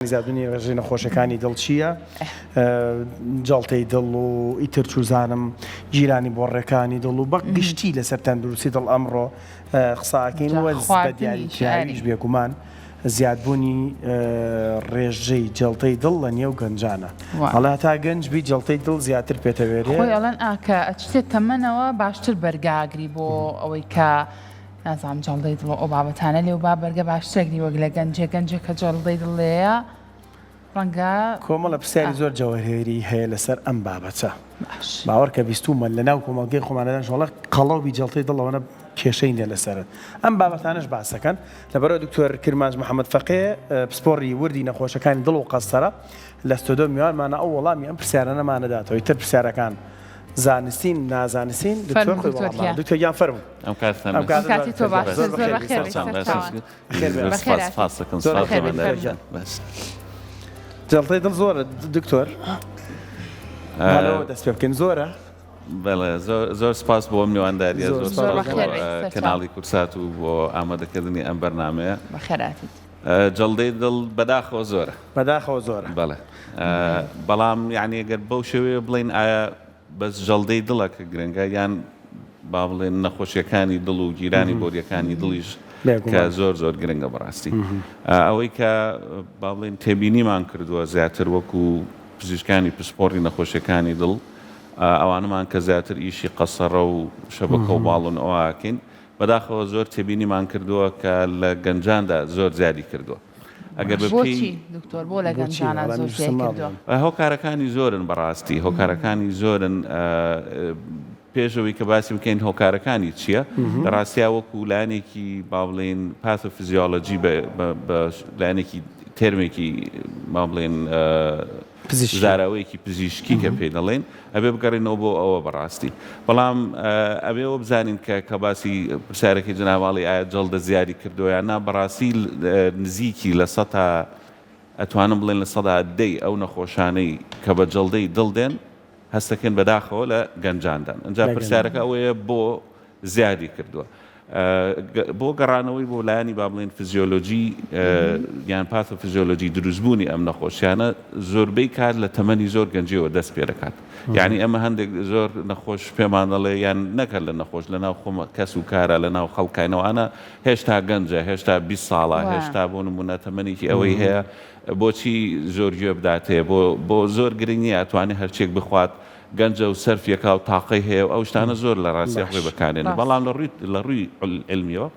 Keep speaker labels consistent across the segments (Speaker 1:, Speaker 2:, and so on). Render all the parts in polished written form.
Speaker 1: زیادبوونی ڕێژەی نەخۆشیەکانی دڵ چییە؟ جەڵتەی دڵ و ئیتر چوزانم گیرانی بۆڕێکانی دڵ و بە گشتی لەسەر تەندروستی دڵ ئەمڕۆ قساکەین وە بە دیاریکراویش بێگومان زیادبوونی ڕێژەی جەڵتەی دڵ لە نێو گەنجانە ئەڵێ هەتا گەنج بی جەڵتەی دڵ زیاتر پێتەوێرێ.
Speaker 2: خۆی ئەڵێن ئا کە ئەچیتە تەمەنەوە باشتر بەرگاگری بۆ ئەوەی کە نازانم جەڵدەی دڵ و ئەو بابەتانە لێ و با بەرگە باشترێک نی وەک لە گەنجێ گەنجێ کە جەڵدەی دڵ لێیە ڕەنگە
Speaker 1: کۆمەڵە پرسیاری زۆر جەوەهری هەیە لەسەر ئەم بابەتە باوەڕ کە بیستومە لە ناو کۆمەڵگەی خۆمانەدان شۆڵە قەڵەو بی جەڵتەی دڵ ئەوەنە کێشەی نیە لەسەرت ئەم بابەتانەش باسەکەن لەبەرەوە دکتۆر کرمانج محەممەد فەقێ پسپۆڕی وردی نەخۆشەکانی دڵ و قەستەرە لە ستۆدۆ میوانمانە ئەو وەڵامی ئەم پرسیارانەمانەداتەوە ئیتر پرسیارەکان زانستین نازانستین دکتۆر خۆی وەڵام دکتۆر گیان فەرموو.
Speaker 3: ئەم کاتتان ئەم
Speaker 2: کاتت کاتی تۆ باش زۆر بەخێر بێی سەرچاوان.
Speaker 1: خێر بێ.
Speaker 2: بەخێر هاتی.
Speaker 3: سپاس دەکەم
Speaker 1: زۆر
Speaker 3: سپاس
Speaker 1: بەخێر بێی
Speaker 3: زۆر
Speaker 1: فەرموو.
Speaker 3: باش.
Speaker 1: جەڵتەی دڵ زۆرە دکتۆر؟ با لەوە دەست پێ بکەین زۆرە؟
Speaker 3: بەڵێ زۆر زۆر سپاس بۆ ئەم میوانداریە
Speaker 1: زۆر
Speaker 3: زۆر
Speaker 2: زۆر
Speaker 3: سپاس بۆ
Speaker 2: بەخێر بێی سەرچاوان.
Speaker 3: کەناڵی کوردسات و بۆ ئامادەکردنی ئەم بەرنامەیە.
Speaker 2: بەخێر هاتیت.
Speaker 3: جەڵدەی دڵ بەداخەوە زۆرە.
Speaker 1: بەداخەوە زۆرە.
Speaker 3: بەڵێ بەڵام یانی گەر بەو شێوەیە بڵێین ئایا بەس جەڵدەی دڵە کە گرنگە یان با بڵێن نەخۆشیەکانی دڵ و گیرانی بۆریەکانی دڵیش کە زۆر زۆر گرنگە بەڕاستی ئەوەی کە با بڵێن تێبینیمان کردووە زیاتر وەکو پزیشکانی پسپۆڕی نەخۆشیەکانی دڵ ئەوانەمان کە زیاتر ئیشی قەسەڕە و شەبەکە و باڵون ئەوەکەین بەداخەوە زۆر تێبینیمان کردووە کە لە گەنجاندا زۆر زیادی کردووە. ئەگەر بە پێی.
Speaker 2: بۆچی دکتۆر بۆ لە گەنجانا زۆر زیای کردووە؟
Speaker 3: هۆکارەکانی زۆرن بەڕاستی هۆکارەکانی زۆرن پێش ئەوەی کە باسی بکەین هۆکارەکانی چییە لە ڕاستیا وەکو لایەنێکی با بڵێین pathophysiology بە لایەنێکی تێرمێکی با بڵێین زاراوەیەکی پزیشکی کە پێی دەڵێن ئەبێ بگەڕێینەوە بۆ ئەوە بەڕاستی بەڵام ئەبێ ئەوە بزانین کە کە باسی پرسیارەکەی جەناباڵی ئایا جەڵدە زیادی کردووە یان نا بەڕاستی نزیکی لە سەتا ئەتوانم بڵێن لە سەدا دەی ئەو نەخۆشانەی کە بە جەڵدەی دڵ دێن هەستەکەن بەداخەوە لە گەنجاندان ئەجا پرسیارەکە ئەوەیە بۆ زیادی کردووە. بۆ گەڕانەوەی بۆ لایەنی با بڵێین فزیۆلۆجی یان pathophysiology دروستبوونی ئەم نەخۆشیانە زۆربەی کات لە تەمەنی زۆر گەنجیەوە دەست پێ دەکات یعنی ئەمە هەندێک زۆر نەخۆش پێمان دەڵێ یان نەکەن لە نەخۆش لە ناو خۆمە کەس و کارە لە ناو خەڵکاینەوانە هێشتا گەنجە هێشتا 20 ساڵە هێشتا بۆ نمونە تەمەنێکی ئەوەی هەیە بۆچی زۆر گوێ بداتێ بۆ بۆ زۆر گرنگ نییە ئەتوانێ هەرچێک بخوات گەنجە و سەرفیەکا و تاقەی هەیە و ئەو شتانە زۆر لە ڕاستیا خۆی بەکارێنێ بەڵام لە ڕووی لە ڕووی عیلمیەوە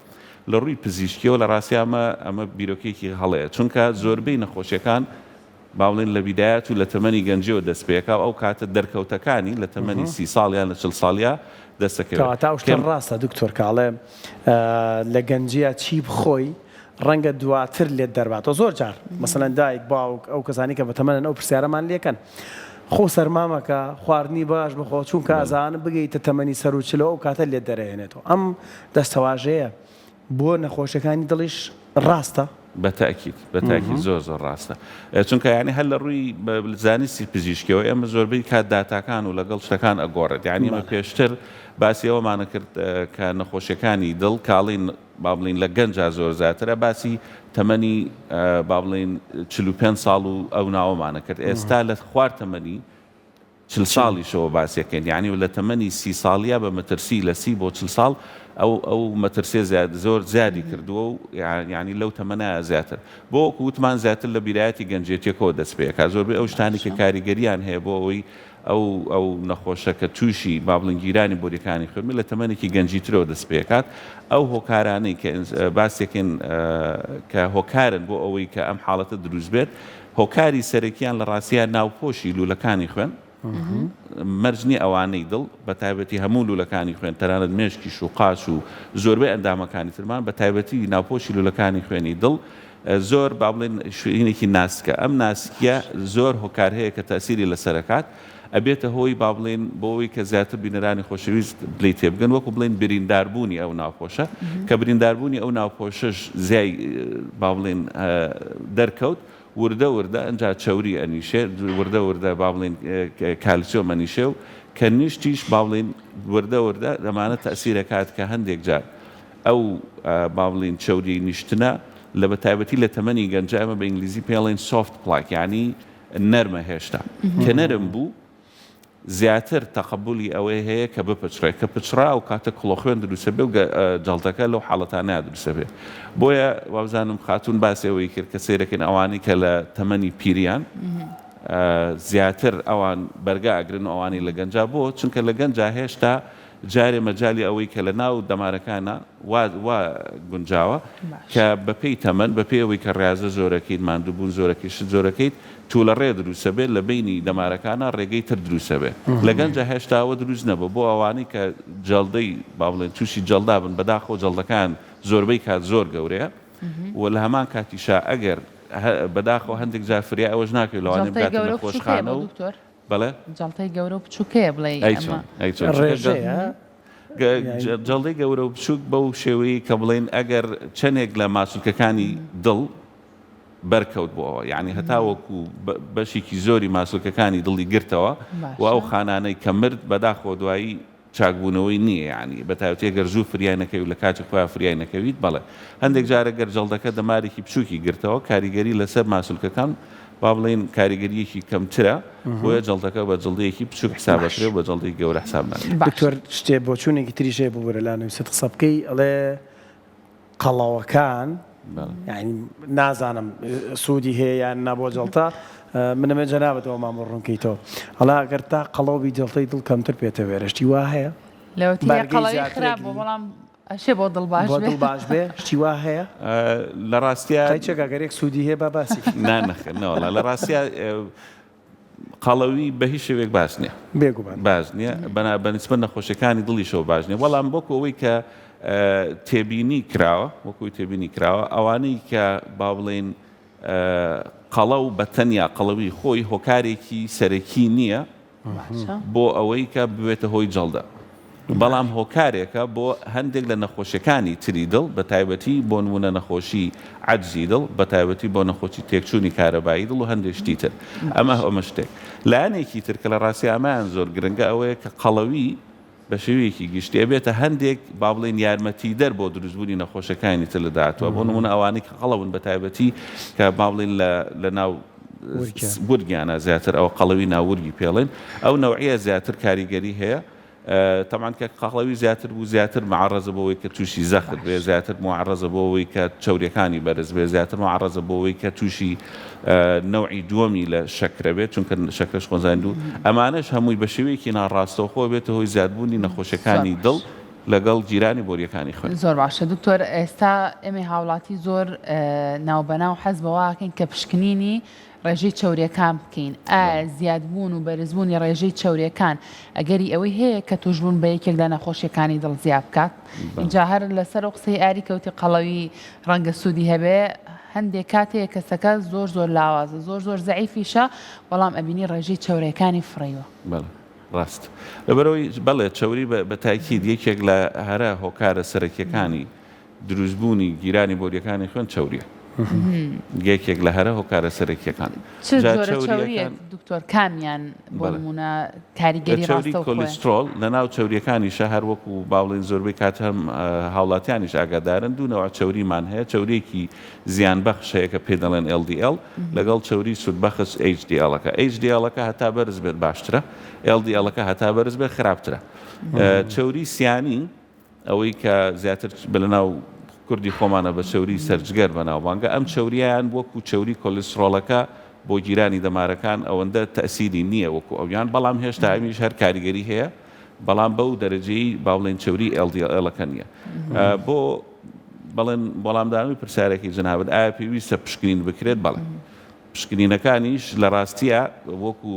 Speaker 3: لە ڕووی پزیشکیەوە لە ڕاستیا ئەمە ئەمە بیرۆکەیەکی هەڵەیە چونکە زۆربەی نەخۆشیەکان با بڵێن لە بیدایەت و لە تەمەنی گەنجیەوە دەست پێکا و ئەو کاتە دەرکەوتەکانی لە تەمەنی 30 ساڵ یان لە 40 ساڵیا دەستەکەوێت
Speaker 1: کەواتە ئەو شتە ڕاستە دکتۆر کاڵێ لە گەنجیا چی بخۆی ڕەنگە دواتر لێت دەرباتەوە زۆر جار مەسەلەن دایک باوک ئەو کەسانی کە بەتەمەنن ئەو پرسیارەمان لێکەن خۆ سەرما مەکە خواردنی باش بخۆ چونکە ئەزانم بگەیتە تەمەنی سەر و چلەوە ئەو کاتە لێت دەرەهێنێتەوە ئەم دەستەواژەیە بۆ نەخۆشیەکانی دڵیش ڕاستە؟
Speaker 3: بە تەئکید بە تەئکید زۆر زۆر ڕاستە چونکە یانی هەر لە ڕووی زانستی پزیشکیەوە ئێمە زۆربەی کات داتاکان و لەگەڵ شتەکان ئەگۆڕێت یانی ئێمە پێشتر باسی ئەوەمانە کرد کە نەخۆشیەکانی دڵ کاڵین با بڵێین لە گەنجا زۆر زیاترە باسی تەمەنی با بڵێین 45 ساڵ و ئەو ناوەمانە کرد ئێستا لە خوار تەمەنی 40 ساڵیشەوە باسیەکەین یعنی لە تەمەنی سی ساڵیا بە مەترسی لە سی بۆ 40 ساڵ ئەو ئەو مەترسیە زیاد زۆر زیادی کردووە و یعنی لەو تەمەنایە زیاتر بۆ وەکو وتمان زیاتر لە بیرایەتی گەنجێتیەکەوە دەست پێکا زۆربەی ئەو شتانی کە کاریگەریان هەیە بۆ ئەوەی ئەو ئەو نەخۆشە کە تووشی با بڵێین گیرانی بۆریەکانی خوێن لە تەمەنێکی گەنجیترەوە دەست پێکات ئەو هۆکارانەی کە باسیەکەین کە هۆکارن بۆ ئەوەی کە ئەم حاڵەتە دروست بێت هۆکاری سەرەکیان لە ڕاستیا ناوپۆشی لوولەکانی خوێن مەرج نییە ئەوانەی دڵ بە تایبەتی هەموو لوولەکانی خوێن تەنانەت مێشکیش و قاچ و زۆربەی ئەندامەکانی ترمان بە تایبەتی ناوپۆشی لوولەکانی خوێنی دڵ زۆر با بڵێین شوێنێکی ناسکە ئەم ناسکیە زۆر هۆکار هەیە کە تەئسیری لەسەر ئەکات ئەبێتە هۆی با بڵێین بۆ ئەوەی کە زیاتر بینەرانی خۆشەویست لێی تێبگەن وەکو بڵێین برینداربوونی ئەو ناوپۆشە کە برینداربوونی ئەو ناوپۆشەش زیای با بڵێین دەرکەوت وردە وردە ئەنجا چەوری ئەنیشێ وردە وردە با بڵێین کالسیۆم ئەنیشێ و کە نیشتیش با بڵێین وردە وردە ئەمانە تەئسیر ئەکات کە هەندێک جار ئەو با بڵێین چەوری نیشتنە. لە بە تایبەتی لە تەمەنی گەنجا ئێمە بە ئینگلیزی پێی ئەڵێین soft plaque یانی نەرمە هێشتا کە نەرم بوو زیاتر تەقەبولی ئەوەی هەیە کە بپچڕێ کە پچڕا ئەو کاتە کڵۆخوێن دروستەبێ و جەڵتەکە لەو حاڵەتانەیا دروستەبێ بۆیە وابزانم خاتوون باسی ئەوەی کرد کە سەیرەکەین ئەوانەی کە لە تەمەنی پیریان زیاتر ئەوان بەرگە ئەگرن و ئەوانەی لە گەنجا بۆ چونکە لە گەنجا هێشتا جارێ مەجالی ئەوەی کە لە ناو دەمارەکانا وا وا گونجاوە کە بە پێی تەمەن بە پێی ئەوەی کە ڕیازە زۆرەکەیت ماندووبوون زۆرەکەی شت زۆرەکەیت تولەڕێ دروسەبێت لە بەینی دەمارەکانا ڕێگەی تر دروسەبێ لە گەنجا هێشتا ئەوە دروست نەبووە بۆ ئەوانەی کە جەڵدەی با بڵێن تووشی جەڵدا بن بەداخەوە جەڵدەکان زۆربەی کات زۆر گەورەیە و لە هەمان کاتیشا ئەگەر بەداخەوە هەندێک جار فریای ئەوەش ناکەوی لەوانەیە
Speaker 2: جەڵتەی
Speaker 3: بگاتە
Speaker 2: گەورە و بچووک هەیە
Speaker 3: نەخۆشخانە
Speaker 2: بۆ
Speaker 3: و
Speaker 2: دکتۆر؟
Speaker 3: بەڵێ؟
Speaker 2: جەڵتەی گەورە و بچووک هەیە بڵێی
Speaker 3: ئەی
Speaker 2: ئەمە
Speaker 3: چۆن ئەی چۆن چونکە
Speaker 1: ڕێژەیە
Speaker 3: جەڵدەی گەورە و بچووک بەو شێوەیەی کە بڵێین ئەگەر چەندێک لە ماسولکەکانی دڵ بەرکەوت بۆ ئەوە یانی هەتاوەکو بەشێکی زۆری ماسولکەکانی دڵی گرتەوە و ئەو خانانەی کە مرد بەداخەوە دوایی چاکبوونەوەی نییە یانی بەتایبەتی ئەگەر زوو فریای نەکەوی و لە کاتی خۆیا فریای نەکەویت بەڵێ هەندێک جار ئەگەر جەڵدەکە دەمارێکی بچووکی گرتەوە کاریگەری لەسەر ماسولکەکان با بڵێین کاریگەرییەکی کەمترە بۆیە جەڵدەکە بە جڵدەیەکی بچووک حساب
Speaker 2: باش
Speaker 3: ئەکرێ و بە جەڵدەی گەورە حساب ناکرێ.
Speaker 2: باش.
Speaker 1: دکتۆر شتێ بۆچوونێکی تریش هەیە ببورە لانە ویستت قسە بکەی ئەڵێ قەڵەوەکان یانی نازانم سوودی هەیە یان نا بۆ جەڵتە منەمێ جەنابت ئەومان بۆ ڕوونکەیتەوە ئەڵا ئەگەر تا قەڵەو بی جەڵتەی دڵ کەمتر پێتە وێرە شتی وا هەیە
Speaker 2: لەوەتی
Speaker 1: بارگەی
Speaker 2: قەڵەوی
Speaker 1: زیاترێک
Speaker 2: خراپ بوو بەڵام ئەشێ بۆ دڵ باش
Speaker 1: بۆ
Speaker 2: بێ
Speaker 1: دڵ باش بێ شتی وا هەیە
Speaker 3: لە ڕاستیا
Speaker 1: قەیچێک ئەگەر یەک سوودی هەیە با باسی
Speaker 3: نا نەخێر نەوەڵا لە ڕاستیا قەڵەوی بە هیچ شێوەیەک باش نییە.
Speaker 1: بێگومان.
Speaker 3: باش نییە، بەنا بە نیسبەت نەخۆشیەکانی دڵیشەوە باش نییە، بەڵام وەکو ئەوەی کە تێبینی کراوە، وەکو ئەوەی تێبینی کراوە ئەوانەی کە با بڵێین قەڵەو بە تەنیا قەڵەوی خۆی هۆکارێکی سەرەکی نییە بۆ ئەوەی کە ببێتە هۆی جەڵدە. بەڵام هۆکارێکە بۆ هەندێک لە نەخۆشیەکانی تری دڵ بە تایبەتی بۆ نموونە نەخۆشی عەجزی دڵ بە تایبەتی بۆ نەخۆشی تێکچوونی کارەبایی دڵ و هەندێک شتی تر ئەمە ئەمە شتێک لایەنێکی تر کە لە ڕاستی ئەمەیان زۆر گرنگە ئەوەیە کە قەڵەوی بە شێوەیەکی گشتی ئەبێتە هەندێک با بڵێین یارمەتیدەر بۆ دروستبوونی نەخۆشەکانی تر لە داهاتووە بۆ نموونە ئەوانەی کە قەڵەون بە تایبەتی کە با بڵێین لە لە ناو ورگیانە زیاتر ئەوە قەڵەوی ناو ورگی پێڵێن ئەو نەوعیە زیاتر کاریگەری هەیە تەبعەن کە قەڵەوی زیاتر بوو زیاتر معەڕەزە بۆ ئەوەی کە تووشی زەخت بێ زیاتر معەڕەزە بۆ ئەوەی کە چەوریەکانی بەرز بێ زیاتر معەڕەزە بۆ ئەوەی کە تووشی نەوعی دووەمی لە شەکرە بێت چونکە شەکرەش خۆزانین دوو ئەمانەش هەمووی بە شێوەیەکی ناڕاستەوخۆ بێتە هۆی زیادبوونی نەخۆشیەکانی دڵ لەگەڵ گیرانی بۆریەکانی خوێن.
Speaker 2: زۆر باشە دکتۆر ئێستا ئێمەی هاوڵاتی زۆر ناوبەناو حەز بەوەکەین کە پشکنینی ڕێژەی چەوریەکان بکەین ئایا زیادبوون و بەرزبوونی ڕێژەی چەوریەکان ئەگەری ئەوەی هەیە کە توشبوون بە یەکێک لە نەخۆشیەکانی دڵ زیاد بکات ئینجا هەر لەسەر ئەو قسەی ئاری کەوتی قەڵەوی ڕەنگە سوودی هەبێ هەندێک کات هەیە کەسەکە زۆر زۆر لاوازە زۆر زۆر زەعیفیشە بەڵام ئەبینی ڕێژەی چەورەکانی فڕیوە.
Speaker 3: بەڵێ ڕاست لەبەرئەوەی بەڵێ چەوری بە تاکید یەکێک لە هەرە هۆکارە سەرەکیەکانی دروستبوونی گیرانی بۆریەکانی خوێن چەوریە یەکێک لە هەرە هۆکارە سەرەکیەکان.
Speaker 2: چ جۆرە چەوریەک دکتۆر کامیان بۆ نمونە کاریگەری
Speaker 3: چەوری کۆلیسترۆڵ لە ناو چەوریەکانیشە هەر وەکو با بڵێین زۆربەی کات هەم هاوڵاتیانیش ئاگادارن دوو نەوع چەوریمان هەیە چەوریەکی زیان بەخش هەیە کە پێی دەڵێن LDL لەگەڵ چەوری سوودبەخش HDL ەکە HDL ەکە هەتا بەرز بێت باشترە LDL ەکە هەتا بەرز بێت خراپترە چەوری سیانی ئەوەی کە زیاتر لەناو کوردی خۆمانە بە چەوری سەرجگەر بەناوبانگە، ئەم چەورییان وەکو چەوری کۆلیسترۆڵەکە بۆ گیرانی دەمارەکان ئەوەندە تەئسیری نییە وەکو ئەویان، بەڵام هێشتا ئەمیش هەر کاریگەری هەیە، بەڵام بەو دەرەجەی با بڵێین چەوری LDL ەکە نییە. بۆ بەڵێن وەڵامدانەوەی پرسیارەکەی جەنابت ئایا پێویستە پشکنین بکرێت؟ بەڵێ. پشکنینەکانیش لە ڕاستیا وەکو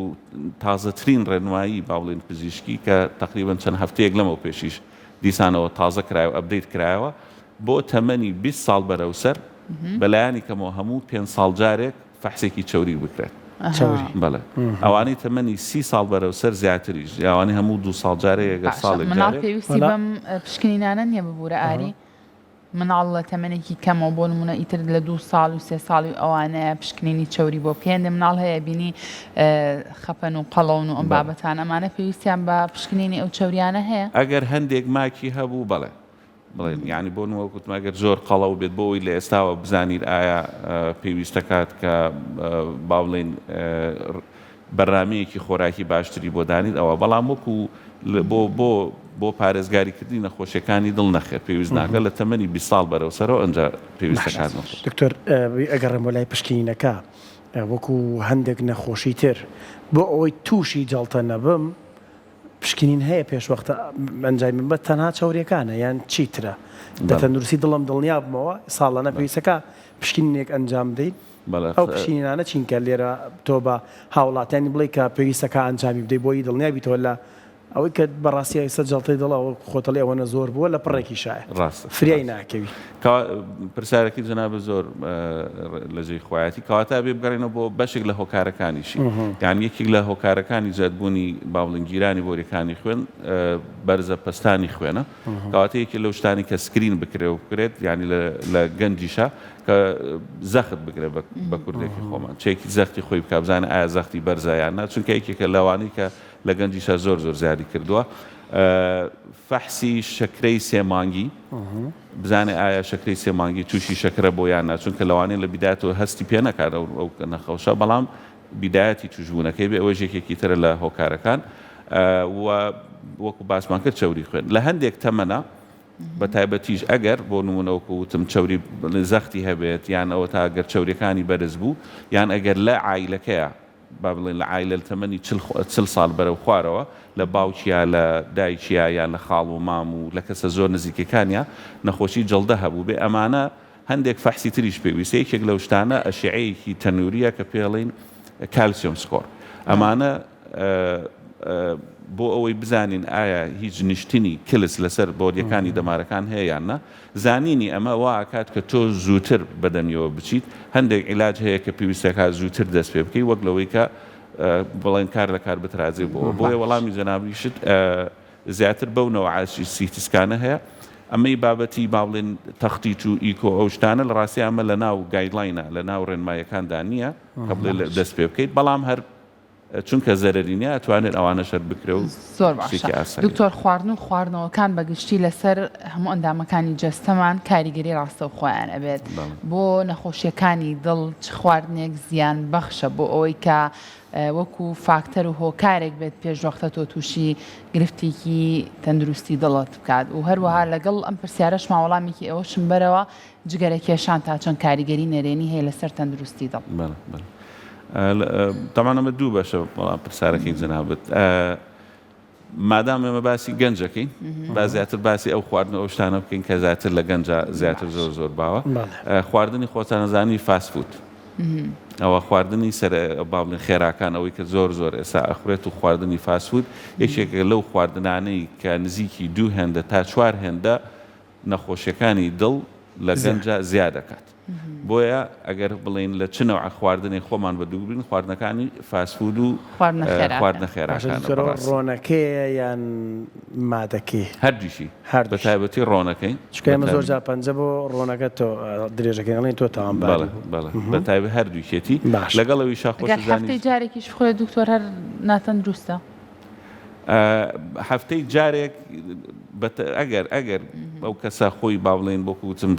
Speaker 3: تازەترین ڕێنمایی با بڵێین پزیشکی کە تەقریبەن چەند هەفتەیەک لەمەو پێشیش دیسانەوە تازە کرایەوە update کرایەوە بۆ تەمەنی 20 ساڵ بەرەو سەر بەلایەنی کەمەوە هەموو پێنج ساڵ جارێک فەحسێکی چەوری بکرێت.
Speaker 1: چەوری.
Speaker 3: بەڵێ ئەوانەی تەمەنی 30 ساڵ بەرەو سەر زیاتریش ئەوانەی هەموو دوو ساڵ جارێک ئەگەر
Speaker 2: باشە
Speaker 3: ساڵێک
Speaker 2: مناڵ
Speaker 3: جارێک.
Speaker 2: پێویستی بەم پشکنینانە نییە ببورە ئاری؟ مناڵ لە تەمەنێکی کەمەوە بۆ نمونە ئیتر لە دوو ساڵ و سێ ساڵی و ئەوانەیە پشکنینی چەوری بۆ بکەی هەندێ مناڵ هەیە بینی خەپەن و قەڵەون و ئەم بابەتانە ئەمانە پێویستیان بە پشکنینی ئەو چەوریانە هەیە؟
Speaker 3: ئەگەر هەندێک ماکی هەبوو بەڵێ. بڵێن یانی بۆ نموونە وەک وتم ئەگەر زۆر قەڵەو بێت بۆ ئەوەی لە ئێستاوە بزانین ئایا پێویستەکات کە با بڵێین بەرنامەیەکی خۆراکی باشتری بۆ دانیت ئەوە بەڵام وەکو بۆ بۆ بۆ پارێزگاریکردنی نەخۆشیەکانی دڵ نەخێر پێویست ناکات لە تەمەنی 20 ساڵ بەرەو سەرەوە ئەنجا پێویستەکات نەخۆش.
Speaker 1: دکتۆر ئەگەڕێم بۆ لای پشکنینەکە وەکو هەندێک نەخۆشی تر بۆ ئەوەی تووشی جەڵتە نەبم پشکنین هەیە پێش وەختە ئەنجامی بە تەنها چەوریەکانە یان چی ترە لە تەندروستی دڵم دڵنیا بمەوە ساڵانە پێویستەکە پشکنینێک ئەنجام بدەین ئەو پشکنینانە چین کە لێرە تۆ بە هاوڵاتیانی بڵێی کە پێویستەکە ئەنجامی بدەی بۆی دڵنیا بیتەوە لە ئەوەی کە بەڕاستی ئێستا جەڵتەی دڵە وەک خۆتەڵی ئەوەنە زۆر بووە لە پڕێکیشایە
Speaker 3: ڕاستە
Speaker 1: فریای ناکەوی.
Speaker 3: کەوا پرسیارەکەی جەنابت زۆر لە جێی خۆیەتی کەواتە ئەبێ بگەڕێینەوە بۆ بەشێک لە هۆکارەکانیشی یان یەکێک لە هۆکارەکانی زیادبوونی با بڵێین گیرانی بۆریەکانی خوێن بەرزە پەستانی خوێنە کەواتە یەکێک لەو شتانی کە screen بکرێ و بکرێت یانی لە گەنجیشا کە زەخت بگرێ بە کوردێکی خۆمان چێکی زەختی خۆی بکا بزانێ ئایا زەختی بەرزە یان نا چونکە یەکێکە لەوانەی کە لە گەنجیشا زۆر زۆر زیادی کردووە فەحسی شەکرەی سێ مانگی بزانێ ئایا شەکرەی سێ مانگی تووشی شەکرە بۆ یان نا چونکە لەوانەیە لە بیدایەتەوە هەستی پێ نەکات ئەو نەخۆشە بەڵام بیدایەتی تووشبوونەکەی بێ ئەوەش یەکێکی ترە لە هۆکارەکان و وەکو باسمان کرد چەوری خوێن لە هەندێک تەمەنە بە تایبەتیش ئەگەر بۆ نموونە وەکو وتم چەوری زەختی هەبێت یان ئەوە تا گەر چەوریەکانی بەرز بوو یان ئەگەر لە عایلەکەیە با بڵێین لە عایلە لە تەمەنی چل ساڵ بەرەو خوارەوە لە باوکیا لە دایکیا یان لە خاڵ و مام و لە کەسە زۆر نزیکەکانیا نەخۆشی جەڵدە هەبووبێ ئەمانە هەندێک فەحسی تریش پێویستە یەکێک لەو شتانە ئەشیعەیەکی تەنوریە کە پێڵین calcium score ئەمانە بۆ ئەوەی بزانین ئایا هیچ نیشتنی کلس لەسەر بۆریەکانی دەمارەکان هەیە یان نا زانینی ئەمە وا ئەکات کە تۆ زووتر بەدەمیەوە بچیت، هەندێک عیلاج هەیە کە پێویستەکات زووتر دەست پێ بکەی وەک لەوەی کە بڵێن کار لە کار بترازێ بۆوە، بۆیە وەڵامی جەنابیشت زیاتر بەو نەوعە CT scan ە هەیە. ئەمەی بابەتی با بڵێن تەختیت و ئیکۆ ئەو شتانە لە ڕاستیا ئەمە لە ناو guideline ە لە ناو ڕێنماییەکاندا نییە کە بڵێ دەست پێ بکەیت بەڵام هەر چونکە زەرەری نیە ئەتوانێت ئەوانەش هەر بکرێ و
Speaker 2: زۆر باشە
Speaker 3: شتێکی ئاساییە.
Speaker 2: دکتۆر خواردن و خواردنەوەکان بە گشتی لەسەر هەموو ئەندامەکانی جەستەمان کاریگەری ڕاستەوخۆیان ئەبێت
Speaker 3: بەڵێ.
Speaker 2: بۆ نەخۆشیەکانی دڵ چ خواردنێک زیان بەخشە بۆ ئەوەی کە وەکو فاکتەر و هۆکارێک بێت پێش وەختە تۆ تووشی گرفتێکی تەندروستی دڵت بکات و هەروەها لەگەڵ ئەم پرسیارەشما وەڵامێکی ئەوەشم بەرەوە جگەرە کێشان تا چەند کاریگەری نەرێنی هەیە لەسەر تەندروستی دڵ؟
Speaker 3: بەڵێ بەڵێ تەبعەن ئەمە دوو بەشە بەڵام پرسیارەکەی جەنابت مادام ئێمە باسی گەنجەکەین با زیاتر باسی ئەو خواردن و ئەو شتانە بکەین کە زیاتر لە گەنجە زیاتر زۆر زۆر باوە خواردنی خۆتانەزانی fast food ئەوە خواردنی سەر با بڵێن خێراکان ئەوەی کە زۆر زۆر ئێستا ئەخورێت و خواردنی fast food یەکێکە لەو خواردنانەی کە نزیکی دوو هێندە تا چوار هێندە نەخۆشیەکانی دڵ لە گەنجا زیاد ئەکات بۆیە ئەگەر بڵێین لە چ نەوعە خواردنێک خۆمان بە دوور بین خواردنەکانی fast food و خواردنە
Speaker 1: باشە
Speaker 3: خێراکانە
Speaker 1: دکتۆر ئەوە
Speaker 3: بەڕاستی.
Speaker 1: ڕۆنەکەیە یان مادەکەی؟
Speaker 3: هەردووکی بە
Speaker 1: هەردووکی
Speaker 3: تایبەتی ڕۆنەکەی
Speaker 1: چونکە
Speaker 3: بە
Speaker 1: ئێمە زۆر
Speaker 3: تایبەتی.
Speaker 1: جار پەنجە بۆ ڕۆنەکە تۆ درێژەکەین ئەڵێین تۆ تاوانباری
Speaker 3: بەڵێ
Speaker 1: بوو.
Speaker 3: بەڵێ بە تایبەت هەردووکیەتی
Speaker 1: باشە.
Speaker 3: لەگەڵ ئەویشا
Speaker 2: گەر
Speaker 3: خۆشت زانی
Speaker 2: هەفتەی جارێکیش بخورێت دکتۆر هەر ناتەندروستە؟
Speaker 3: هەفتەی جارێک ئەگەر ئەگەر ئەو کەسە خۆی با بڵێین وەکو وتم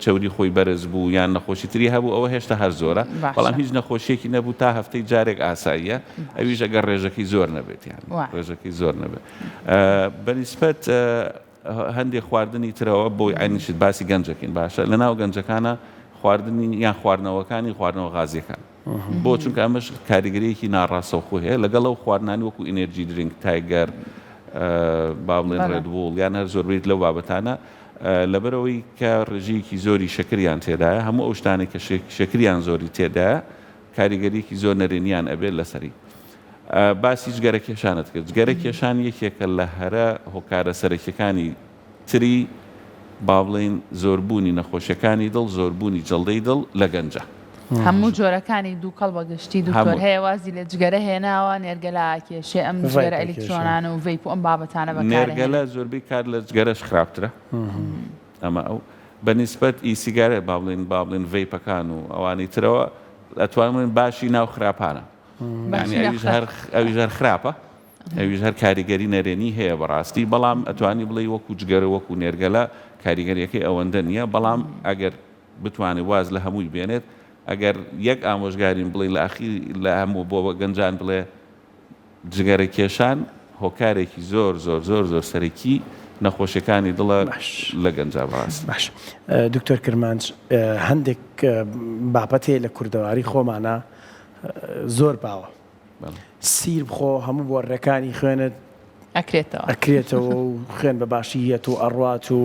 Speaker 3: چەوری خۆی بەرز بوو یان نەخۆشی تری هەبوو ئەوە هێشتا هەر زۆرە بەڵام هیچ نەخۆشیەکی نەبوو تا هەفتەی جارێک ئاساییە ئەویش ئەگەر ڕێژەکەی زۆر نەبێت یان ڕێژەکەی زۆر نەبێت بەنیسبەت هەندێک خواردنی ترەوە بۆی عینیشت باسی گەنجەکەین باشە لەناو گەنجەکانە خواردنی یان خواردنەوەکانی خواردنەوە غازیەکان بۆ؟ چونکە ئەمەش کاریگەریەکی ناڕاستەوخۆ هەیە لەگەڵ ئەو خواردنانی وەکو energy drink، Tiger، با بڵێن Red Bull یان هەر زۆربەی لەو بابەتانە لەبەرئەوەی کە ڕێژەیەکی زۆری شەکریان تێدایە هەموو ئەو شتانەی کە شەکریان زۆری تێدایە کاریگەریەکی زۆر نەرێنیان ئەبێت لەسەری. باسی جگەرە کێشانت کرد جگەرە کێشان یەکێکە لە هەرە هۆکارە سەرەکیەکانی تری با بڵێین زۆربوونی نەخۆشیەکانی دڵ، زۆربوونی جەڵدەی دڵ لە گەنجا.
Speaker 2: هەموو جۆرەکانی دووکەڵ بە گشتی دکتۆر هەیە وازی لە جگەرە هێناوە نێرگەلە ئەکێشێ ئەم جگەرە ئەلیکترۆنانە و vape و ئەم بابەتانە بەکارئەهێنێ.
Speaker 3: نێرگەلە زۆربەی کات لە جگەرەش خراپترە ئەمە ئەو بە نیسبەت ئی سیگارێت با بڵێین با بڵێین vape ەکان و ئەوانەی ترەوە ئەتوانم بڵێین باشی ناو خراپانە یانی ئەویش هەر ئەویش هەر خراپە. ئەویش هەر کاریگەری نەرێنی هەیە بەڕاستی، بەڵام ئەتوانی بڵێی وەکو جگەرە وەکو نێرگەلە کاریگەریەکەی ئەوەندە نییە بەڵام ئەگەر بتوانێت واز لە هەمووی بێنێت ئەگەر یەک ئامۆژگاریم بڵێ لە ئەخیر لە هەموو بۆ گەنجان بڵێ جگەرە کێشان هۆکارێکی زۆر زۆر زۆر زۆر سەرەکی نەخۆشیەکانی دڵە
Speaker 1: باش
Speaker 3: لە گەنجا بەڕاستی.
Speaker 1: باش دکتۆر کرمانج هەندێک بابەت هەیە لە کوردەواری خۆمانا زۆر باوە سیر بخۆ هەموو بۆڕەکانی خوێنت
Speaker 2: ئەکرێتەوە
Speaker 1: ئەکرێتەوە و خوێن بە باشی یەت و ئەڕوات و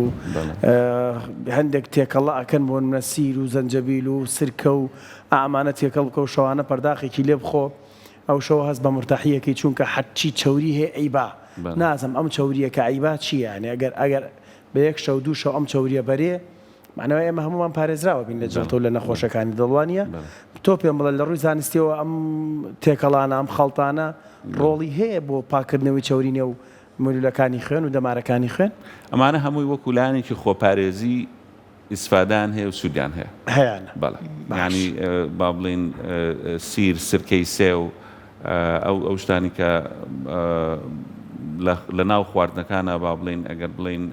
Speaker 1: هەندێک تێکەڵە ئەکەن بۆ نمونە سیر و زەنجەبیل و سرکە و ئامانە تێکەڵ بکە و شەوانە پەرداخێکی لێ بخۆ ئەو شەوە هەست بە مورتاحی ئەکەی چونکە هەرچی چەوری هەیە ئەیبا نازم ئەم چەوریە کە ئەیبا چیە یانی ئەگەر ئەگەر بە یەک شەو دوو شەو ئەم چەوریە بەرێ معناوە ئێمە هەمومان پارێزراوە بین لە جەڵتە و لە نەخۆشەکانی دڵ وانیە تۆ پێم بڵێ لە ڕووی زانستیەوە ئەم تێکەڵانە ئەم خەڵتانە ڕۆڵی هەیە بۆ پاکردنەوەی چەوری نێو مولولەکانی خوێن و دەمارەکانی خوێن؟
Speaker 3: ئەمانە هەمووی وەکو لایەنێکی خۆپارێزی ئیسفادەیان هەیە و سوودیان هەیە.
Speaker 1: هەیانە.
Speaker 3: بەڵێ.
Speaker 1: باش.
Speaker 3: یانی با بڵێین سیر، سرکەی سێو، ئەو ئەو شتانی کە لە لە ناو خواردنەکانا با بڵێین ئەگەر بڵێین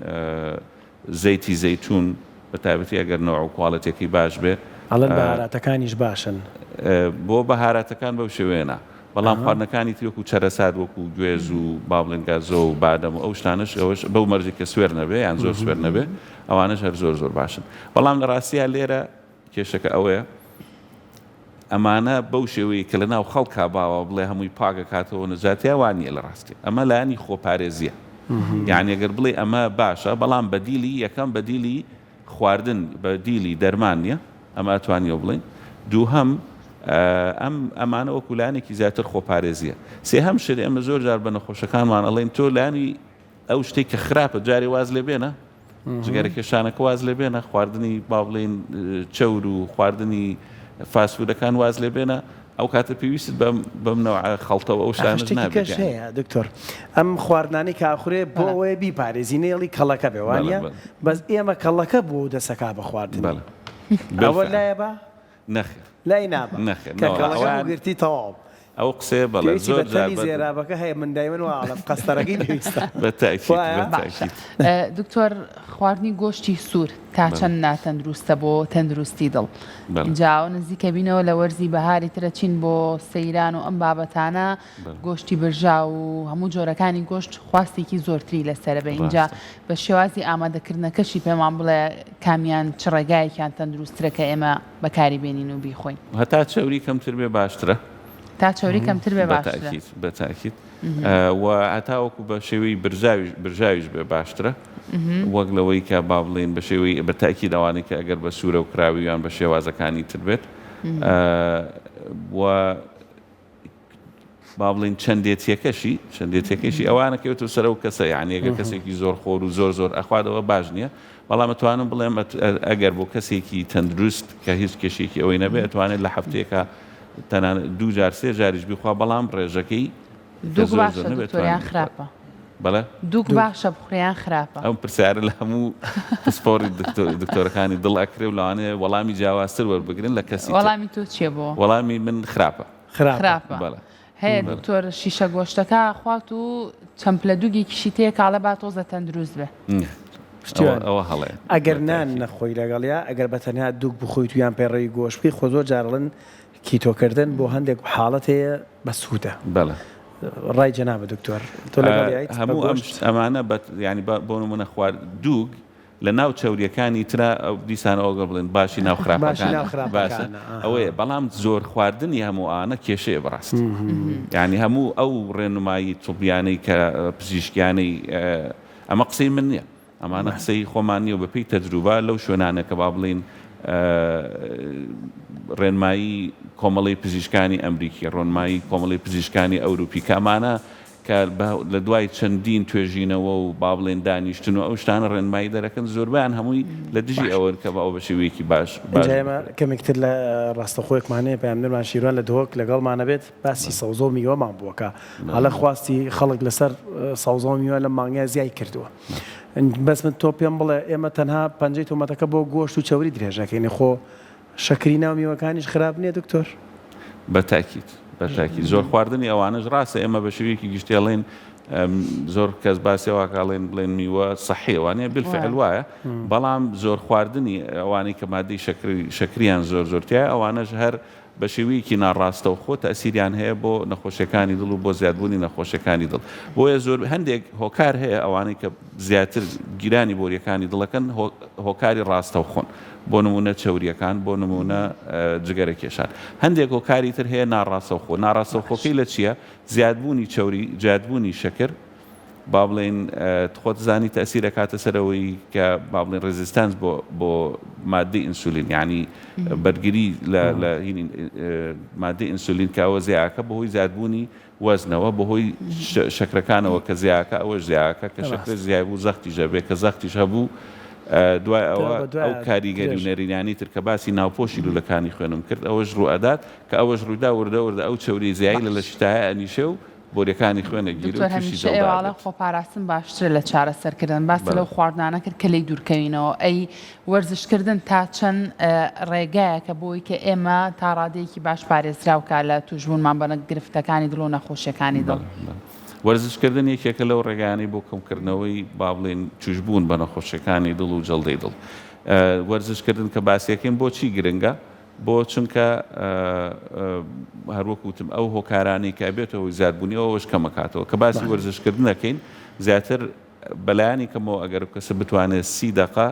Speaker 3: زەیتی زەیتوون بە تایبەتی ئەگەر نەوع و کواڵێتیەکەی باش بێ.
Speaker 1: ئەڵێن بەهاراتەکانیش باشن.
Speaker 3: بۆ بەهاراتەکان بەو شێوەیە نا. بەڵام خواردنەکانی تر وەکو چەرەسات وەکو گوێز و با بڵێن گازۆ و بادەم و ئەو شتانەش ئەوەش بەو مەرجەی کە سوێر نەبێ یان زۆر سوێر نەبێ ئەوانەش هەر زۆر زۆر باشن بەڵام لە ڕاستیا لێرە کێشەکە ئەوەیە ئەمانە بەو شێوەیە کە لە ناو خەڵکا باوە بڵێ هەمووی پاکەکاتەوە نەجاتیا وان نییە لە ڕاستی ئەمە لایەنی خۆپارێزیە یعنی ئەگەر بڵێ ئەمە باشە بەڵام بەدیلی یەکەم بەدیلی خواردن بەدیلی دەرمان نیە ئەمە ئەتوانیەوە بڵێین دووهەم ئەم ئەمانە وەکو لایەنێکی زیاتر خۆپارێزیە سێهەم شت ئێمە زۆر جار بە نەخۆشەکانمان ئەڵێن تۆ لایەنی ئەو شتێک کە خراپە جارێ واز لێ بێنە جگەرە کێشانەکە واز لێ بێنە خواردنی با بڵێین چەور و خواردنی fast food ەکان واز لێ بێنە ئەو کاتە پێویستت بەم بەم نەوعە خەڵتە و ئەو شتانەش
Speaker 1: شتێکی
Speaker 3: نابێت
Speaker 1: کەش
Speaker 3: یانی.
Speaker 1: هەیە دکتۆر ئەم خواردنانەی کە ئاخورێ بۆ
Speaker 2: بەڵێ.
Speaker 1: ئەوەیە بیپارێزی نەیەڵی کەڵەکە بێ
Speaker 3: بەڵێ
Speaker 1: وانیە
Speaker 3: بەڵێ.
Speaker 1: بەس ئێمە کەڵەکە بووە و دەسەکا بە خواردنی
Speaker 3: بەڵێ
Speaker 1: ئەوە
Speaker 3: بالفعل.
Speaker 1: لایە با؟
Speaker 3: نەخێر.
Speaker 1: لای نابا
Speaker 3: نەخێر
Speaker 1: کە
Speaker 3: نەوەڵا
Speaker 1: کەڵەکە بوو
Speaker 3: ئەوان
Speaker 1: گرتی تەواو.
Speaker 3: ئەو قسەیە بەڵێ
Speaker 1: پێویستی
Speaker 3: زۆر
Speaker 1: بە
Speaker 3: جار
Speaker 1: تەلی
Speaker 3: بە
Speaker 1: زێرابەکە هەیە من دایمەن وا ئەڵێم قەستەرەکەی پێویستە
Speaker 3: بە تاکید
Speaker 1: وایە؟
Speaker 3: بە
Speaker 2: باشە
Speaker 3: تاکید.
Speaker 2: دکتۆر خواردنی گۆشتی سوور تا
Speaker 3: بەڵێ.
Speaker 2: چەند ناتەندروستە بۆ تەندروستی دڵ؟
Speaker 3: بەڵێ.
Speaker 2: ئینجا ئەوە نزیکە بینەوە لە وەرزی بەهاری ترە چین بۆ سەیران و ئەم بابەتانە
Speaker 3: بەڵێ.
Speaker 2: گۆشتی برژاو و هەموو جۆرەکانی گۆشت خواستێکی زۆرتری لەسەرە بە ئینجا
Speaker 3: ڕاستە.
Speaker 2: بە شێوازی ئامادەکردنەکەشی پێمان بڵێ کامیان چ ڕێگایەکیان تەندروستترە کە ئێمە بەکاری بێنین و بیخۆین؟
Speaker 3: هەتا چەوری کەمتر بێ باشترە.
Speaker 2: تا چەوری کەمتر بێ باشترە.
Speaker 3: بەتاکید بەتاکید و هەتاوەکو بە شێوەی برژاویش برژاویش بێ باشترە وەک لەوەی کە با بڵێین بە شێوەی بە تاکید ئەوانەی کە ئەگەر بە سوورە و کراوی یان بە شێوازەکانی تر بێت و با بڵێین چەندێتیەکەشی چەندێتیەکەشی ئەوانە کەوێتەوە سەر ئەو کەسە یعنی ئەگەر کەسێکی زۆر خۆر و زۆر زۆر ئەخواتەوە باش نییە بەڵام ئەتوانم بڵێم ئەگەر بۆ کەسێکی تەندروست کە هیچ کێشێکی ئەوەی نەبێ ئەتوانێت لە هەفتەیەکە تەنانەت دوو جار سێ جاریش بیخوا بەڵام ڕێژەکەی کە
Speaker 2: دووگ
Speaker 3: زۆر زۆر
Speaker 2: باشە
Speaker 3: نەبێت
Speaker 2: دکتۆر یان
Speaker 3: توانێت بخوات
Speaker 2: خراپە؟
Speaker 3: بەڵێ
Speaker 2: دووگ باشە بخورێ یان خراپە؟
Speaker 3: ئەم پرسیارە لە هەموو پسپۆڕی دکتۆرەکانی دڵ ئەکرێ و لەوانەیە وەڵامی جیاوازتر وەربگرن لە کەسی تر.
Speaker 2: وەڵامی تۆ چییە بۆ؟
Speaker 3: وەڵامی من خراپە.
Speaker 1: خراپە.
Speaker 2: خراپە.
Speaker 3: بەڵێ.
Speaker 2: هەیە دکتۆر شیشە گۆشتەکە ئەخوات و چەند پلە دوگێکیشی تێکاڵە با تۆزە تەندروست بێ.
Speaker 1: پشتیوان
Speaker 3: ئەوە هەڵەیە.
Speaker 1: ئەگەر نان نەخۆی لەگەڵیا ئەگەر بە تەنها دوگ بخۆیت و یان پەیڕەوی گۆشت بکەی خۆ زۆر جار ئەڵێن keto کردن بۆ هەندێک حاڵەت هەیە بەسوودە.
Speaker 3: بەڵێ.
Speaker 1: ڕای جەنابت دکتۆر تۆ لەگەڵیایت بە
Speaker 3: هەموو ئەم
Speaker 1: گۆشت؟
Speaker 3: ئەمانە بە یانی بۆ نموونە خوارد دوگ لە ناو چەوریەکانی ترا دیسان ئەوە بڵێن باشی ناو
Speaker 1: باشی ناو
Speaker 3: خراپەکانە باشە
Speaker 1: خراپەکانە ئاها.
Speaker 3: ئەوەیە بەڵام زۆر خواردنی هەموو ئانە کێشەیە بەڕاستی یانی هەموو ئەو ڕێنمایی طبیانەی کە پزیشکیانەی ئەمە قسەی من نییە ئەمانە قسەی خۆمان نییە و بەپێی تەجروبە لەو شوێنانە کە با بڵێین ڕێنمایی کۆمەڵەی پزیشکانی ئەمریکی ڕۆنمایی کۆمەڵەی پزیشکانی ئەوروپی کە ئەمانە کە لە دوای چەندین توێژینەوە و با بڵێن دانیشتن و ئەو شتانە ڕێنمایی دەرەکەن زۆربەیان هەمووی لە دژی ئەوەن کە ئەوە بە شێوەیەکی باش
Speaker 1: باش ئینجا ئێمە کەمێک تر لە ڕاستەوخۆیەکمان هەیە پەیامنێرمان شیروان لە دهۆک لەگەڵمانە بێت باسی سەوزە و میوەمان بووە کە هەڵە خواستی خەڵک لەسەر سەوزە و میوە لەم مانگەیە زیای کردووە بەس من تۆ پێم بڵێ ئێمە تەنها پەنجەی تۆمەتەکە بۆ گۆشت و چەوری درێژەکەین خۆ شەکری ناو میوەکانیش خراپ نییە دکتۆر؟
Speaker 3: بە تاکید بە تاکید زۆر خواردنی ئەوانەش ڕاستە ئێمە بە شێوەیەکی گشتی ئەڵێین. زۆر کەس باسی ئەوە ئەکا ئەڵێن بڵێن میوە سەحیە وانیە بالفعل وایە بەڵام زۆر خواردنی ئەوانەی کە مادەی شەکری شەکریان زۆر زۆر تیایە ئەوانەش هەر بە شێوەیەکی ناڕاستەوخۆ تەئسیریان هەیە بۆ نەخۆشیەکانی دڵ و بۆ زیادبوونی نەخۆشیەکانی دڵ بۆیە زۆر هەندێک هۆکار هەیە ئەوانەی کە زیاتر گیرانی بۆریەکانی دڵەکەن هۆکاری ڕاستەوخۆن بۆ نمونە چەوریەکان بۆ نمونە جگەرە کێشان هەندێک هۆکاری تر هەیە ناڕاستەوخۆ ناڕاستەوخۆکەی لە چییە زیادبوونی چەوری، زیادبوونی شەکر، با بڵێین خۆت زانی تەئسیر ئەکاتە سەر ئەوەی کە با بڵێین resistance بۆ بۆ مادەی ئینسولین یانی بەرگری لە لە هینی مادەی ئینسولین کە ئەوە زیاکە بەهۆی زیادبوونی وەزنەوە بەهۆی شەکرەکانەوە کە زیاکە ئەوەش زیاکە کە شەکرە زیای بوو زەختیش هەبێ کە زەختیش هەبوو دوای ئەوە ئەو کاریگەری و نەرێنیانی تر کە باسی ناوپۆشی لوولەکانی خوێنم کرد ئەوەش ڕووئەدات کە ئەوەش ڕوویدا وردە وردە ئەو چەوریەی زیایی لە لەشتایە ئەنیشێ و بۆریەکانی خوێن ئەگیرێ و
Speaker 2: دکتۆر
Speaker 3: توشی
Speaker 2: هەمیشە
Speaker 3: جەڵدە
Speaker 2: ئێوە ئەڵێن
Speaker 3: ئەبێت.
Speaker 2: خۆپاراستن باشترە لە چارەسەرکردن باست
Speaker 3: بەڵێ.
Speaker 2: لەو خواردنانە کرد کە لێی دوورکەوینەوە ئەی وەرزشکردن تا چەند ڕێگایەکە بۆی کە ئێمە تا ڕادەیەکی باش پارێزراو کا لە توشبوونمان بە گرفتەکانی دڵ و نەخۆشیەکانی دڵ؟
Speaker 3: بەڵێ بەڵێ. وەرزشکردن یەکێکە لەو ڕێگایانەی بۆ کەمکردنەوەی با بڵێین توشبوون بە نەخۆشیەکانی دڵ و جەڵدەی دڵ. وەرزشکردن کە باسی ئەکەین بۆچی گرنگە؟ بۆ؟ چونکە هەروەک وتم ئەو هۆکارانەی کە ئەبێتە هۆی زیادبوونی ئەوەش کەمەکاتەوە. کە باسی وەرزشکردن ئەکەین زیاتر بەلایەنی کەمەوە ئەگەر کەسە بتوانێت 30 دەقە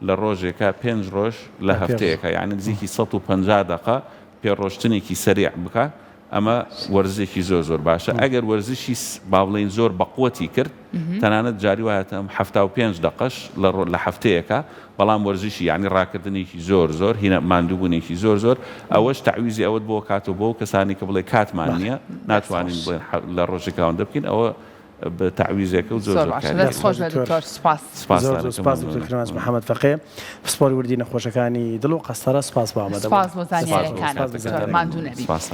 Speaker 3: لە ڕۆژێکا پێنج ڕۆژ لە هەفتەیەکە یعنی نزیکی 150 دەقە پێڕۆشتنێکی سەریع بکە ئەمە وەرزشێکی زۆر زۆر باشە ئەگەر وەرزشی با بڵێین زۆر بەقوەتی کرد تەنانەت جاری وایە تەم 75 دەقەش لە ڕۆ لە هەفتەیەکە بەڵام وەرزشی یعنی ڕاکردنێکی زۆر زۆر هینە ماندووبوونێکی زۆر زۆر ئەوەش تەعویزی ئەوەت بۆ کاتەوە بۆ کەسانی کە بڵێ کاتمان نییە ناتوانین بڵێن لە ڕۆژێک ئەوەندە بکەین ئەوە بە تەعویزێکە و زۆر
Speaker 2: زۆر
Speaker 3: زۆر
Speaker 2: باشە
Speaker 3: کاریگەری
Speaker 2: دەست خۆش بێت
Speaker 1: دکتۆر
Speaker 2: دکتۆر سوپاس.
Speaker 3: سپاس
Speaker 1: زۆر زۆر
Speaker 3: دانەکەم
Speaker 1: سپاس دکتۆر
Speaker 3: مەمنونم
Speaker 1: کرمانج محەمەد فەقێ پسپۆری وردی نەخۆشەکانی دڵ و قەستەرە سپاس بۆ ئامادەبوونت
Speaker 2: سپاس بۆ
Speaker 3: سپاس بۆ
Speaker 2: زانیاریەکانت
Speaker 1: سپاس بۆ
Speaker 2: دکتۆر
Speaker 1: زانیاریەکانت.
Speaker 2: ماندوو نەبی.
Speaker 3: سپاس.